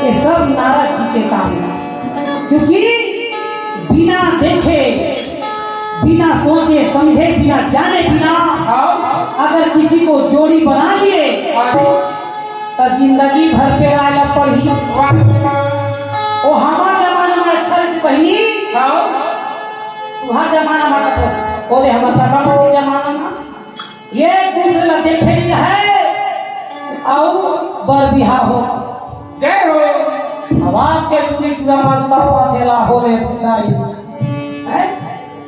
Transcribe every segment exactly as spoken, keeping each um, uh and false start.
ये सब नारद जी के काम है, क्योंकि बिना देखे, बिना सोचे समझे, बिना जाने, बिना अगर किसी को जोड़ी बना लिए, तो जिंदगी भर पेराय ला पड़ही। वो हमार जमाना में अच्छा से बहिनी, तुम्हार जमाना में तो, बोले हमार दादा के जमाना में एक दूसरे ला देखे नहीं रहे, अउ बर बिहाव हो। जय हो। अब आपके टूरी टूरा मन तब पथेला हो रे तुलाई। हैं?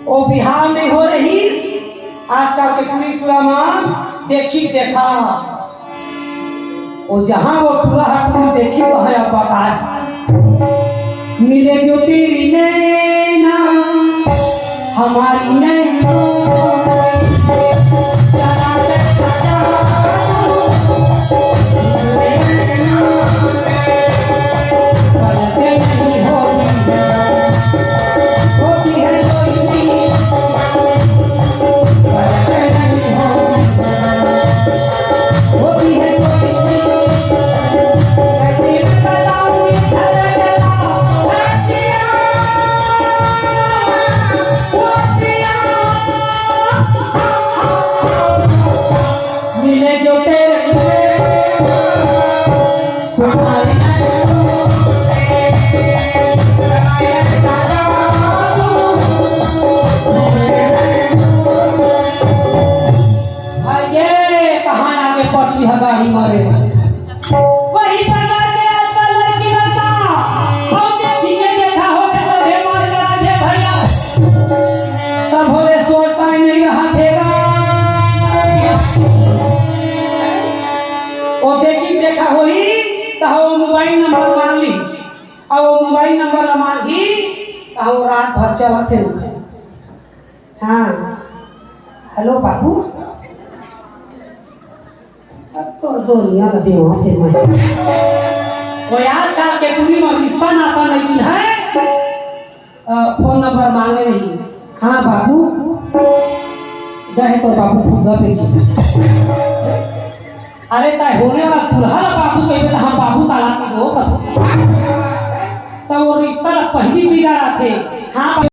ओ बिहाव नहीं हो रही, आजकल के टूरी टूरा मन देखी देखा। ओ जहाँ वो टूरा हा टूरी देखी, वहाँ अब बताए। मिले जो तेरी नैना, हमारी नैना। मिले जो तेरे भाई, ये कहाँ आगे पड़ती है गाड़ी मारे? वही प्रकार के आजकल लड़की लड़का, और देखी के देखा हो के तभे मार करा दे भैया। तब होले सोचता ही नहीं रहा देगा। वो देखी देखा होई, तो वो मोबाइल नंबर मांग ली, और वो मोबाइल नंबर ला मांगी, तो वो रात भर चलत है उनके। हाँ, हेलो बाबू। अब तो दुनिया का देवा फिर मैं। वो यार का के टूरी में रिश्ता नाता नहीं की है। अ, फोन नंबर मांगे नहीं। हाँ बाबू। गए तो बाबू फुग्गा बेची। अरे तय होने वाला दूल्हा ला बाबू कहे तो हम बाबू ताला के दो बस। तो वो रिश्ता ला पहली बिगाड़ा थे। हाँ